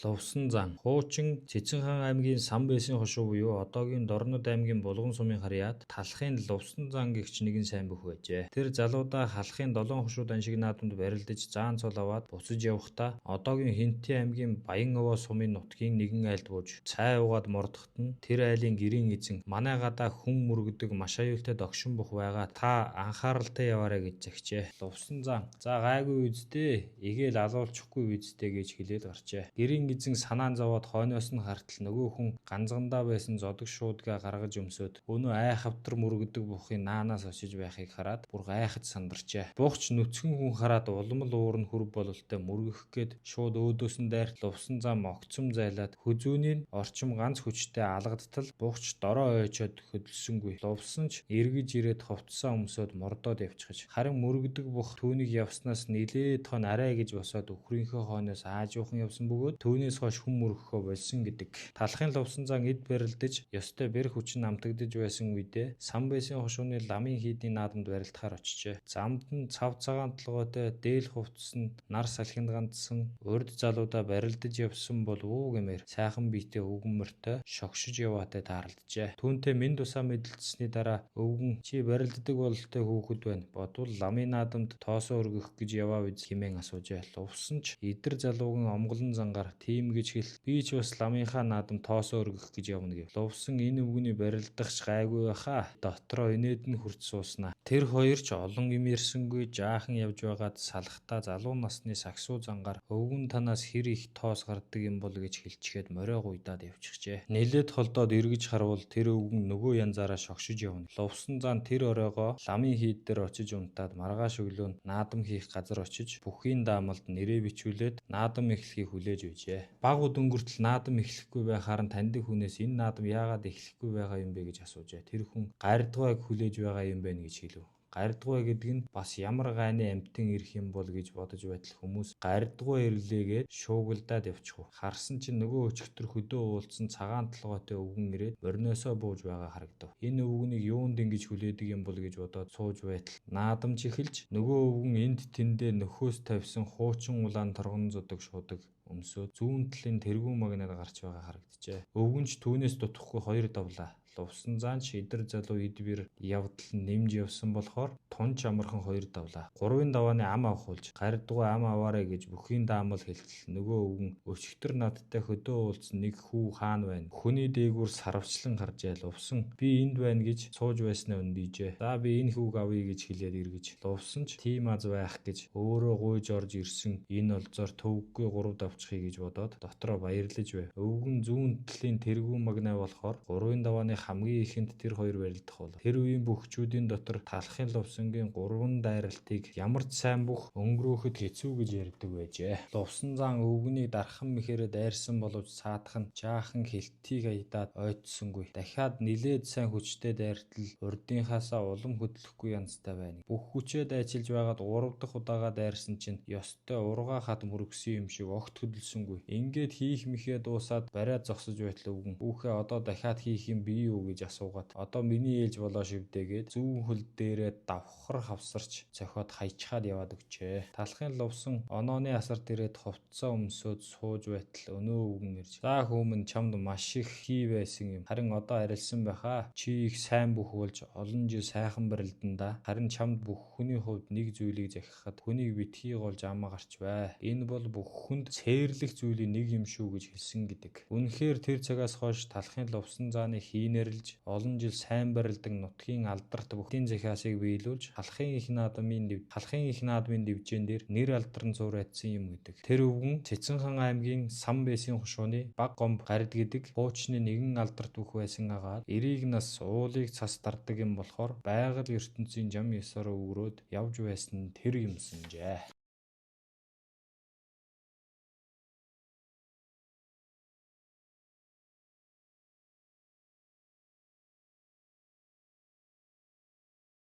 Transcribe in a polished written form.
Лувсан зан хуучин Цэцэнхаан аймгийн Самбайсын хошуу буюу одоогийн Дорнод аймгийн Булган сумын харьяат Талхын Лувсан зан гэгч нэгэн сайн бөх байжээ. Тэр залуудаа Халахын Долоон хошуу даншиг наадамд барилдаж заан цол аваад буцаж явахдаа одоогийн Хэнтий аймгийн Баян-Овоо сумын нутгийн нэгэн айлд бууж цай уугаад мордоход нь тэр айлын гэрийн эзэн "Манай гадаа хүн мөргөдөг маш аюултай догшин бөх байгаа, та анхааралтай яваарай" гэж захижээ. Лувсан зан "За, гайгүй биз дээ, эгээл алуулчихгүй биз дээ" гэж хэлээд гарчээ. Гэрийн эзэн санаа нь зовоод хойноос нь хартал нөгөө хүн ганзгандаа байсан зодог шуудгаа гаргаж өмсөөд өнөө айхавтар мөргөдөг бухын наанаас очиж байхыг хараад бүр гайхаж сандарчээ. Бух ч нүцгэн хүн хараад улам л уур нь хүрв бололтой мөргөх гээд шууд өөдөөс нь дайрт Лувсан зан огцом зайлаад хүзүүний нь орчим ганц хүчтэй алгадтал бух ч дороо ойчоод хөдөлсөнгүй. Лувсан ч эргэж ирээд хувцсаа өмсөөд мордоод явчихаж, харин мөргөдөг бух түүнийг явснаас нилээд хойно арай гэж босоод үхрийнхөө хойноос аажуухан явсан бөгөөд түүнээс хойш хүн мөргөхөө больсон гэдэг. Талхын Лувсан зан эд барилдаж ёстой бэр хүчин намтагдаж байсан үедээ Самбайсын хошууны ламын хийдийн наадамд барилдахаар очжээ. Замд нь цав цагаан толгойтой, дээл хувцас нь нар салхинд гандсан урьд залуудаа барилдаж явсан бол уу гэмээр сайхан биетэй өвгөн морьтой шогшиж яваатай тааралджээ. Түүнтэй мэнд тусаа мэдэлцсэний дараа өвгөн "Чи барилддаг бололтой хүүхэд байна. Бодвол ламын наадамд тоосоо өргөх гэж яваа биз?" хэмээн асуужээ. Лувсан ч эдэр залуугийн омголон зангаар тийм гэж хэлэхэд "Би ч бас ламынхаа наадамд тоосоо өргөх гэж явна" гэв. Лувсан энэ өвгөний барилдах ч гайгүй байх аа, дотроо инээд нь хүрч сууснаа. Тэр хоёр ч олон юм ярьсангүй, жаахан явж байгаад салахдаа залуу насны сагсуу зангаар өвгөн "Танаас хэр их тоос гардаг юм бол" гэж хэлчихээд морио гуйдаад явчихжээ. Нэлээд холдоод эргэж харвал тэр өвгөн нөгөө янзаараа шогшиж явна. Лувсан зан тэр оройгоо ламын хийд дээр очиж унтаад маргааш өглөө нь наадам хийх газар очиж бүхийн даамалд нэрээ бичүүлээд наадам эхлэхийг хүлээж байжээ. Бага үдөнгөртөл наадам эхлэхгүй байхаар нь таньдаг хүнээс энэ наадам яагаад эхлэхгүй байгаа юм бэ гэж асуужээ. Тэр хүн гарьдгуйг хүлээж байгаа юм байна гэж хэлэв. Гарьдгуй гэдэг нь бас ямар гайны амьтан ирэх юм бол гэж бодож байтал хүмүүс гарьдгуй ирлээ гээд шуугилдаад явчихав. Харсан чинь нөгөө өчигдөр хөдөө уулзсан цагаан толгойтой өвгөн ирээд мориноосоо бууж байгаа харагдав. Энэ өвгөнийг юунд ингэж хүлээдэг юм бол гэж бодоод сууж байтал наадамч эхэлж, нөгөө өвгөн энд тэндээ нөхөөс тавьсан хуучин улаан торгон зодог шуудаг өмсөөд зүүн талын тэргүүн магнаад гарч байгаа харагджээ. Өвгөн ч түүнээс дутахгүй хоёр давлаа. Лувсан зан ч эдэр залуу эд бэр явдал нь нэмж явсан болохоор тунч амархан хоёр давлаа. Гурвын давааны ам авахулж гарьдгуй ам аваарай гэж бүхийн даамал хэлтэл нөгөө өвгөн "Өчигдөр надтай хөдөө уулзсан нэг хүү хаана байна? Хүний дээгүүр сарвчлан гарчээ." Лувсан "Би энд байна" гэж сууж байснаа өндөйжээ. "За, би энэ хүүг авъя" гэж хэлээд эргэж, Лувсан ч тийм аз байх гэж өөрөө гуйж орж ирсэн энэ олзоор төвөггүй гурав давчихъя гэж бодоод дотроо баярлаж байв. Өвгөн зүүн талын тэргүүн магнай болохоор гурвын давааны хамгийн ихэнд тэр хоёр барилдах болов. Тэр үеийн бөхчүүдийн дотор Талхын Лувсангийн гурван дайралтыг ямар ч сайн бөх өнгөрөөхөд хэцүү гэж ярьдаг байжээ. Лувсан зан өвгөнийг дархан мэхээрээ дайрсан боловч саадах нь жаахан хэлтийг аядаад ойтсонгүй. Дахиад нилээд сайн хүчтэй дайртал урдынхаасаа улам хөдлөхгүй янзтай байна. Бүх хүчээ дайчилж байгаад гурав дахь удаага дайрсан чинь ёстой ургаа хад мөргөсөн юм шиг огт хөдөлсөнгүй. Ингээд хийх мэхээ дуусаад бариад зогсож байтал өвгөн "Хүүхээ, одоо дахиад хийх юм бий юу?" гэж асуугаад "Одоо миний ээлж болоо шивдээгээд" зүүн хөл дээрээ давхар хавсарч цохиод хаячихаад яваад өгчээ. Талхын Лувсан онооны асарт ирээд хувцсаа өмсөөд сууж байтал өнөө өвгөн ирж "За хүү минь, чамд маш их хий байсан юм. Харин одоо арилсан байх аа. Чи их сайн бүх болж олон жил сайхан барилдан даа. Харин чамд бүх хүний хувьд нэг зүйлийг захихад хүнийг битгий голж амаа гарч бай. Энэ бол бүх хүнд цээрлэх зүйлийн нэг юм шүү" гэж хэлсэн гэдэг. Үнэхээр тэр цагаас хойш Талхын Лувсан зааны хийнэрлж олон жил сайн барилдан нутгийн алдарт бүхтийн захиасыг биелүүлж Халахын их наадмын дэвжээн дээр нэр алдарн цуурайтсан юм гэдэг. Тэр өвгөн Цэцэнхан аймгийн Самбайсын хошууны Баг гомб гарид гэдэг хуучны нэгэн алдарт бүх байсан агаад эрийг нас уулыг цас дардаг юм болохоор байгаль ертөнцийн жам ёсоор өвгөрөөд явж байсан нь тэр юмсанжээ.